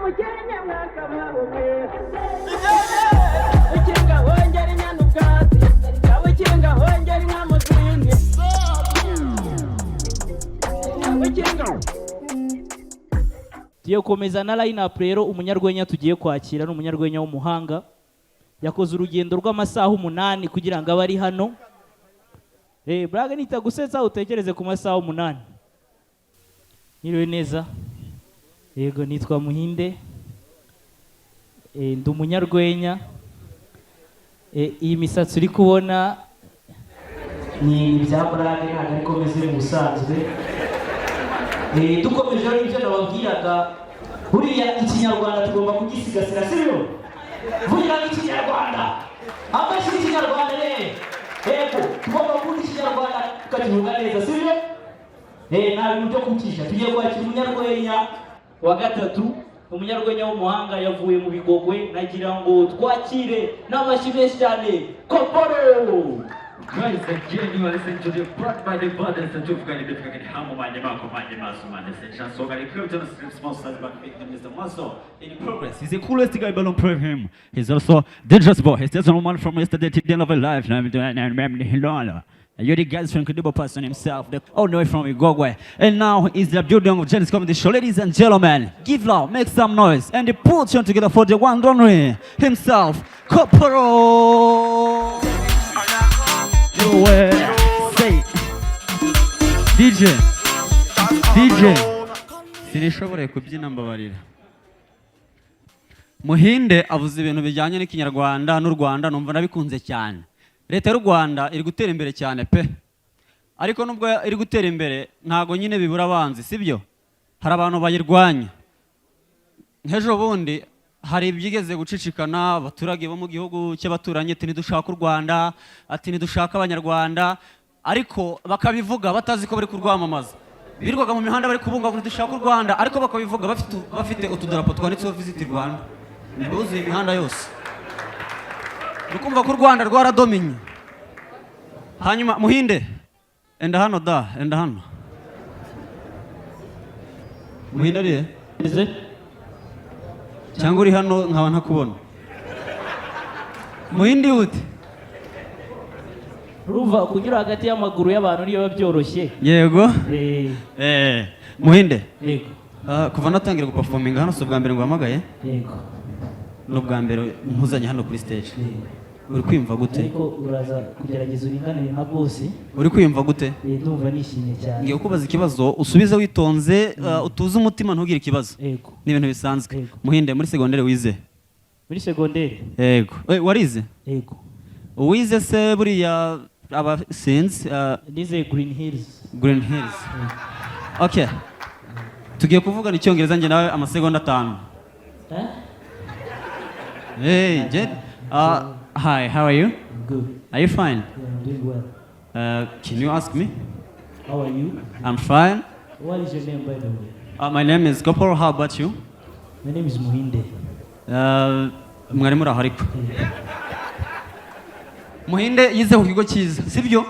Umukenke mwakabaho mwe. Ukinga hongera inyana ubwatsi, ukinga hongera inka mu zindi, ukinga. Tugiye gukomeza na line up rero. Umunyarwenya tugiye kwakira ni umunyarwenya w'umuhanga, yakoze urugendo rw'amasaha 8 kugira ngo abe ari hano. Blague nitagusetsa, utekereze ku masaha 8. Niriwe neza. Yego, nitwa Muhinde. Ndi umunyarwenya. Iyi misatsi uri kubona ni ibya blague, ntabwo ariko meze mu busanzwe. Dukomeje rero ibyo nababwiraga, buriya Ikinyarwanda tugomba kugisigasira, sibyo? Vugira Ikinyarwanda, amashyi y'Ikinyarwanda re! Yego, tugomba kuvuga Ikinyarwanda tukakivuga neza, sibyo? Nta bintu byo kukica. Tugiye kwakira umunyarwenya wa gatatu, umunyarwenya w'umuhanga, yavuye mu Bigogwe. Nagira ngo twakire n'amashyi menshi cyane Koporo. Guys, again, you are listening to the Brought by the Brothers and Tufugani Bifugani Hamu Mande Mako Mande Masu Mande Sencha Sogari Crypton Small Size Back Big Mr. Muscle in progress. He's the coolest guy but don't prove him. He's also dangerous boy. He's just normal from yesterday to the end of his life. You're the guys from incredible person himself, the all the way from Igogwe. And now is the building of Genesis Comedy Show. Ladies and gentlemen, give loud, make some noise, and put you together for the one and only himself, Koporo. Yo, say, DJ, DJ, sinishoboreye kubyina, mbabarira. Muhinde avuze ibintu bijyanye n'Ikinyarwanda n'u Rwanda, numva nabikunze cyane. Leta y'u Rwanda iri gutera imbere cyane pe, ariko nubwo iri gutera imbere ntago nyine bibura abanzi, sibyo? Hari abantu bayirwanya. Nk'ejo bundi hari ibyigeze gucicikana, abaturage bo mu gihugu cy'abaturanyi ati: "Ntidushaka u Rwanda," ati: "Ntidushaka Abanyarwanda," ariko bakabivuga batazi ko bari kurwamamaza. Birirwaga mu mihanda bari kubunga ngo ntidushaka u Rwanda, ariko bakabivuga bafite utudarapo twanditseho "Visit Rwanda", buzuye imihanda yose. Uri kumva ko u Rwanda rwaradominye. Hanyuma Muhinde, enda hano da, enda hano. Muhinde ari he? Eze? Cyangwa uri hano nkaba ntakubona? Muhinde, ute? Urumva kunyura hagati y'amaguru y'abantu niyo biba byoroshye. Yego. Muhinde. Yego. Kuva natangira guperforminga hano si ubwa mbere nguhamagaye. Yego. Ni ubwa mbere nkuzanye hano kuri stage. Uri kwiyumva gute? Ariko uraza kugerageza uringanire nka bose. Uri kwiyumva gute? Ndumva nishimye cyane. Ngiye kukubaza ikibazo, usubize witonze, utuze umutima, ntugire ikibazo. Yego. Ni ibintu bisanzwe. Yego. Muhinde, muri segonderi wize? Muri segonderi? Yego. Warize? Yego. Uwize se buriya aba sinzi Nize Green Hills. Green Hills, okay. Tugiye kuvugana Icyongereza njye nawe amasegonda 5. Eh? Hey, Jed. Hi, how are you? Good. Are you fine? Yeah, I'm doing well. Can you ask me? How are you? I'm fine. What is your name, by the way? My name is Koporo. How about you? My name is Muhinde. Mwari muri aho ariko. Muhinde yize ku kigo cyiza, sibyo?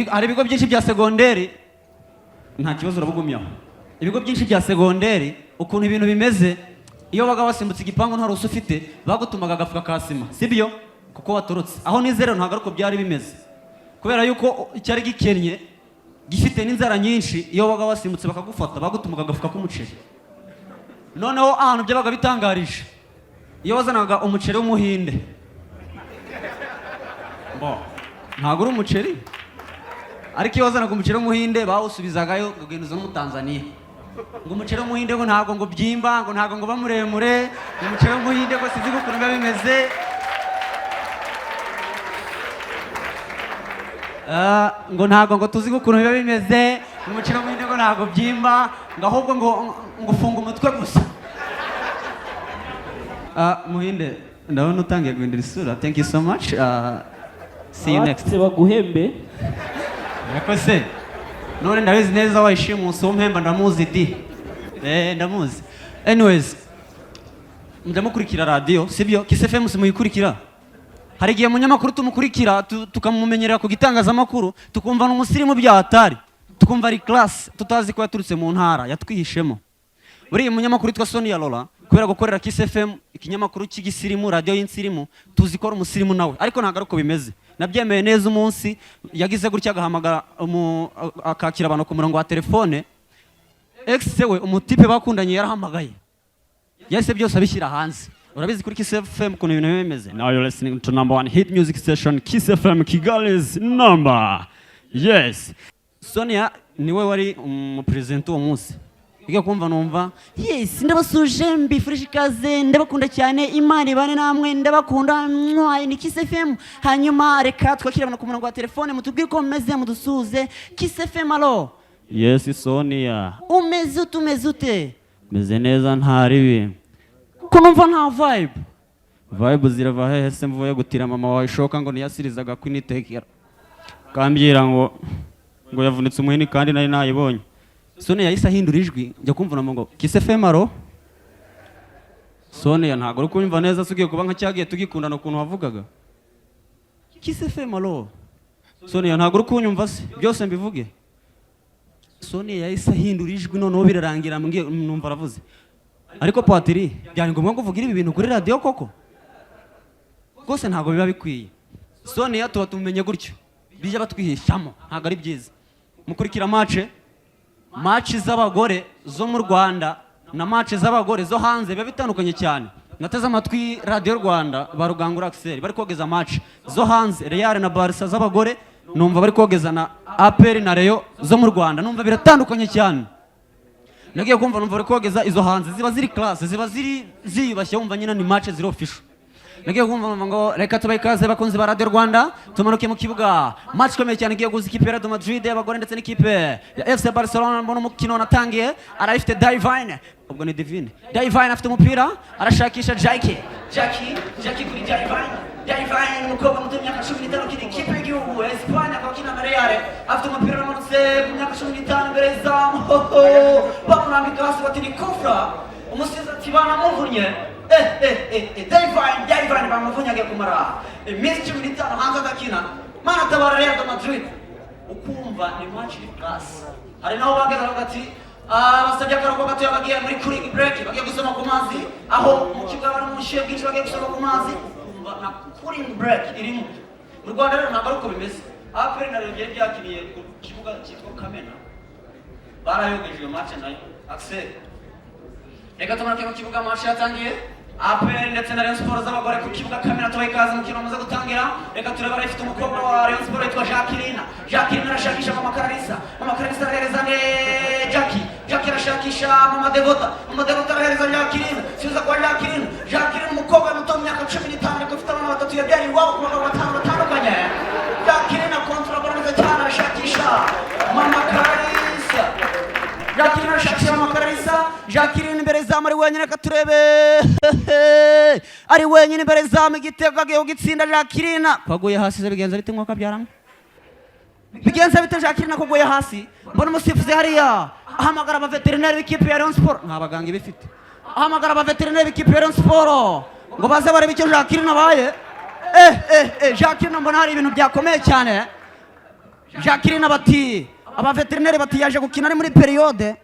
Hari ibigo byinshi bya segonderi, nta kibazo urabugumyaho. Ibigo byinshi bya segonderi, ukuntu ibintu bimeze, iyo wabaga wasimbutse igipangu nta ruhusa ufite, bagutumaga agafuka ka sima, sibyo? Kuko watorotse. Aho nize rero ntabwo ariko byari bimeze, kubera yuko icyari gikennye gifite n'inzara nyinshi, iyo wabaga wasimbutse bakagufata bagutumaga agafuka k'umuceri. Noneho ahantu byabaga bitangarije, iyo wazanaga umuceri w'Umuhinde, bo ntabwo uri umuceri, ariko iyo wazanaga umuceri w'Umuhinde bawusubizagayo ngo ugenda uzane Umutanzaniya, ngo umuceri w'Umuhinde ngo ntabwo ngo byimba, ngo ntabwo ngo uba muremure, ngo umuceri w'Umuhinde ngo sinzi ukuntu biba bimeze. Ah, ngo ntabwo ngo tuzi ukuntu biba bimeze, ngo umuceri w'Umuhinde ngo ntabwo byimba, ngo ahubwo ngo ufunga umutwe gusa. Ah, Muhinde, ndabona utangiye guhindura isura. Thank you so much. See you next. Abatse baguhembe. Ariko se none ndabizi neza wayishimusi umpemba, ndamuzi di, ndamuzi. Anyways, mujya mukurikira radiyo, sibyo? Kiss FM muyikurikira? Hari igihe umunyamakuru tumukurikira, tukamumenyerera ku gitangazamakuru, tukumva ni umusirimu bya hatari, tukumva ari class, tutazi ko yaturutse mu ntara yatwihishemo. Buriya umunyamakuru witwa Sonia Lola, Kubera gukorera Kiss FM, ikinyamakuru cy'igisirimu, radiyo y'insirimu, tuzi ko ari umusirimu nawe, ariko ntabwo ari uko bimeze. Nabyemeye neza umunsi yagize gutya agahamagara akakira abantu ku murongo wa telefone. Ex we, umutipe bakundanye, yarahamagaye, yahise byose abishyira hanze. Urabizi kuri Kiss FM ukuntu ibintu biba bimeze. Now you're listening to number one hit music station, Kiss FM, Kigali's number. Yes, Sonia niwe wari umuperezida uwo munsi. Ngiye kumva numva: "Yes, ndabasuje, mbifurije ikaze, ndabakunda cyane, Imana ibane namwe, ndabakunda mwaye, ni Kiss FM. Hanyuma reka twakire abantu ku murongo wa telefone, mutubwire uko mumeze, mudusuhuze. Kiss FM, allo?" "Yes, Sonia." "Umeze ute, umeze ute?" "Meze neza, nta ribi." "Ko numva nta vibe?" "Vibe zirava hehe se mvuye gutira mama wawe ishoka ngo niyasirizaga kwinitekera, kambwira ngo yavunitse umuhini kandi nari nayibonye?" Sonia yahise ahindura ijwi. Njya kumva numva ngo: "Kiss FM, allo, Sonia." "Ntabwo uri kumva neza se? Ugiye kuba nka cyagiye tugikundana ukuntu wavugaga." "Kiss FM, allo, Sonia." "Ntabwo uri kunyumva se? Byose mbivuge?" Sonia yahise ahindura ijwi, noneho birarangira mbwiye, numva aravuze: "Ariko Patiri, byari ngombwa ngo uvugire ibi bintu kuri radiyo koko? Rwose ntabwo biba bikwiye." Sonia tuba tumenye gutyo, bijya batwihishamo, ntabwo ari byiza. Mukurikira match z'abagore zo mu Rwanda na match z'abagore zo hanze biba bitandukanye cyane. Nateze amatwi Radiyo Rwanda, ba Rugangura Axel bari kogeza match zo hanze, Real na Barca z'abagore, numva bari kogeza na APR na Rayon zo mu Rwanda, numva biratandukanye cyane. Nagiye kumva numva bari kogeza izo hanze, ziba ziri class, ziba ziri ziyubashye, wumva nyine ni match ziri official. Nagiye kumva numva ngo: "Reka tubahe ikaze, bakunzi ba Radiyo Rwanda, tumanuke mu kibuga, match ikomeye cyane igiye guhuza ikipe ya Real Madrid y'abagore ndetse n'ikipe ya FC Barcelona." Mbona umukino wanatangiye, arayifite Divine, ubwo ni Divine. Divine afite umupira, arashakisha Jackie, Jackie, Jackie kuri Divine. Divine, umukobwa muto w'imyaka 15, ukina ikipe y'igihugu ya Espagne, akaba akina na Real. Afite umupira, aramanutse ku myaka 15, imbere y'izamu, hoho, bamurambika hasi, bati ni kufra. Umusizi ati banamuvunnye. Eh eh eh eh, Divine, Divine bamuvunnye, agiye kumara iminsi 15 hanze adakina. Mana tabara Real de Madrid! Ukumva ni match iri class. Hari naho bageze bavuga ati: "Ah, basabye akaruhuko gatoya, bagiye muri cooling break, bagiye gusoma ku mazi." Aho mu kibuga bari mu bushyuhe bwinshi, bagiye gusoma ku mazi, ukumva na cooling break irimo. Mu Rwanda rero ntabwo ari uko bimeze. APR na Rayon byari byakiniye ku kibuga cyitwa Kamena, barayogeje iyo match nayo. Axel, reka tumanuke mu kibuga, match yatangiye, APR ndetse na Rayon Sports z'abagore ku kibuga Kamena. Tubahe ikaze, umukino umaze gutangira. Reka turebe, arifite umukobwa wa Rayon Sports witwa Jacqueline. Jacqueline arashakisha Mama Clarissa, Mama Clarissa arahereza ne Jackie, Jackie arashakisha Mama Devota, Mama Devota arahereza Jacqueline, subiza kwa Jacqueline. Jacqueline, umukobwa muto w'imyaka 15, ariko ufite abana batatu yabyariye iwabo ku bagabo batanu batandukanye. Jacqueline akontorora ballon neza cyane, arashakisha Mama Clarissa. Jacqueline arashakisha Mama Clarissa. Jacqueline imbere zamu ari wenyine, reka turebe, ari wenyine imbere zamu, igitego agiye kugitsinda. Jacqueline kwaguye hasi se, bigenza bite? Mwuka byaramwe, bigenza bite? Jacqueline akuguye hasi, mbona umusifuzi hariya ahamagara abaveterineri b'ikipe ya Rayon Sport. Nta baganga ibifite, ahamagara abaveterineri b'ikipe ya Rayon Sport ngo baze barebe icyo Jacqueline abaye. Eh eh eh, Jacqueline, mbona hari ibintu byakomeye cyane. Jacqueline, bati abaveterineri bati yaje gukina ari muri période,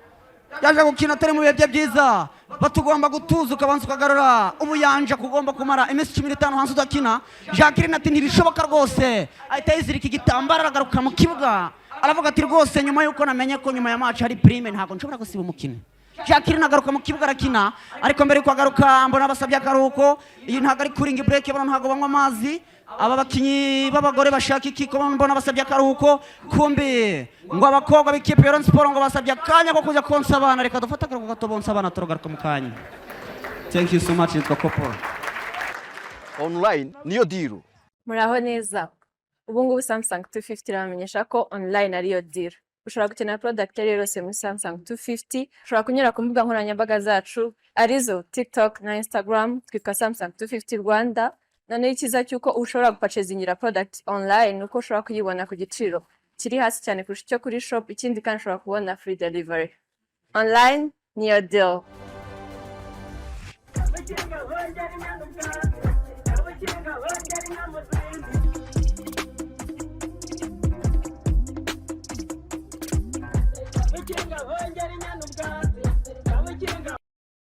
yaje gukina atari mu bihe bye byiza, batugomba gutuza, ukabanza ukagarura ubuyanja, kugomba kumara iminsi 15 hanze udakina. Jacqueline ati: "Ntibishoboka rwose." Ahita yizirika igitambaro, aragaruka mu kibuga, aravuga ati: "Rwose nyuma y'uko namenye ko nyuma ya match hari prime, ntabwo nshobora gusiba umukino." Jacqueline agaruka mu kibuga, arakina, ariko mbere yuko agaruka mbona basabye akaruhuko. Iyi ntabwo ari cooling break, bano ntabwo banywa amazi. Aba bakinnyi b'abagore bashaka iki ko mbona basabye akaruhuko? Kumbi ngo abakobwa b'ikipe ya Rayon Sport ngo basabye akanya ko kujya konsa abana. Reka dufate akaruhuko gato bonsa abana, turagaruka mu kanya. Thank you so much, nitwa Kopol. Online niyo deal. Muraho neza. Ubu ngubu Samsung 250 irabamenyesha ko online ariyo deal. Ushobora gukenera product iyo ari yo yose muri Samsung 250. Ushobora kunyura ku mbuga nkoranyambaga zacu, arizo TikTok na Instagram, twitwa Samsung 250 Rwanda. Noneho icyiza cy'uko ushobora gupurchasingira product online ni uko ushobora kuyibona ku giciro kiri hasi cyane kurusha icyo kuri shop. Ikindi kandi, ushobora kubona free delivery. Online niyo deal. Abakinga bongera inyana ubwatsi, abakinga bongera inka mu zindi. Abakinga bongera inyana ubwatsi.